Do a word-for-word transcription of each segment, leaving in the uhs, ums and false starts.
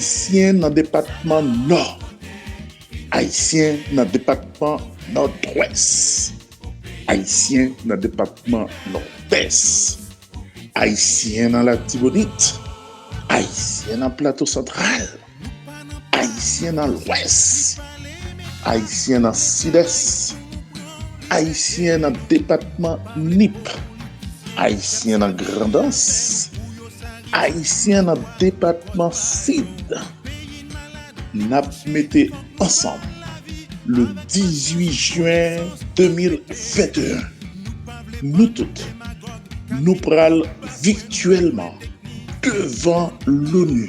Ayisyen nan depatman Nò, Ayisyen nan depatman Nòdwès, Ayisyen nan depatman Nòdès, Ayisyen nan Latibonit, Ayisyen nan Plato Santral, Ayisyen nan Lwès, Ayisyen nan Sidès, Ayisyen nan depatman Nip, Ayisyen nan Grandans, Ayisyen nan depatman Sid. N ap mete ansanm le dizuit jen de mil venteyen. Nou tout, nou pral vityèlman devan l'ONU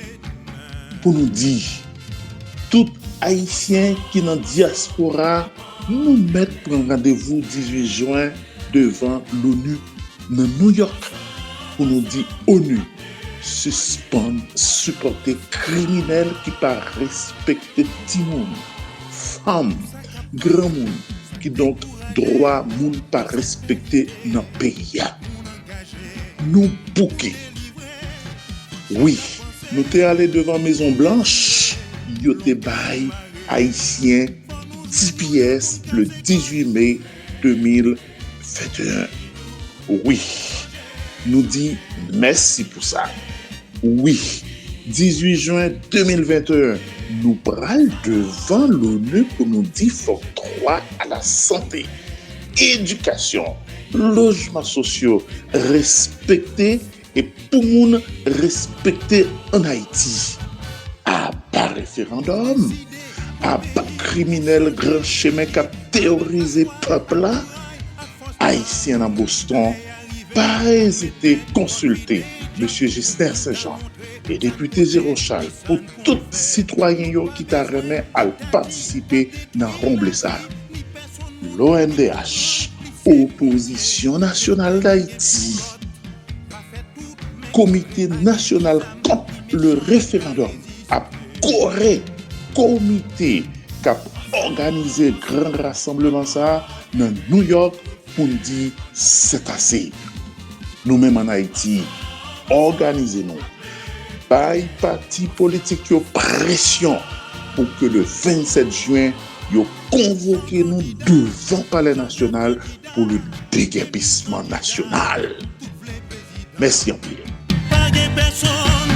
pou nou di, tout Ayisyen ki nan dyaspora, nou mèt pran randevou dizuit jen devan l'ONU nan Nouyòk pou nou di ONU sispann sipòte kriminèl ki pa respekte timoun, fanm, granmoun, kidonk dwa moun pa respekte nan peyi a. Nou bouke. Wi, nou te ale devan Mezon Blanch, yo te bay Ayisyen T P S le dizuit me de mil venteyen. Wi, nou di mèsi pou sa. Wi, dizuit jen de mil venteyen, nou pral devan l'ONU pou nou di fòk dwa a la sante, edikasyon, lojman sosyo respekte e pou moun respekte ann Ayiti. Aba referandòm, aba kriminèl gran chemen k ap teworize pèp la. Ayisyen nan Boston, pa ezite konsilte Mesye Justin Saint-Jean e Depite Jerome Charles pou tout sitwayen yo ki ta renmen al patisipe nan wonble sa. L O N D H, Opozisyon Nasyonal Dayiti, Komite Nasyonal kont le referandòm ap kore komite k ap òganize gran rasanbleman sa a nan Nouyòk pou n di sètase. Nou menm ann Ayiti, òganize nou. Bay pati politik yo presyon pou ke le vennsèt jen, yo konvoke nou devan Palè Nasyonal pou le degèpisman nasyonal. Mèsi anpil. Pa gen pèsonn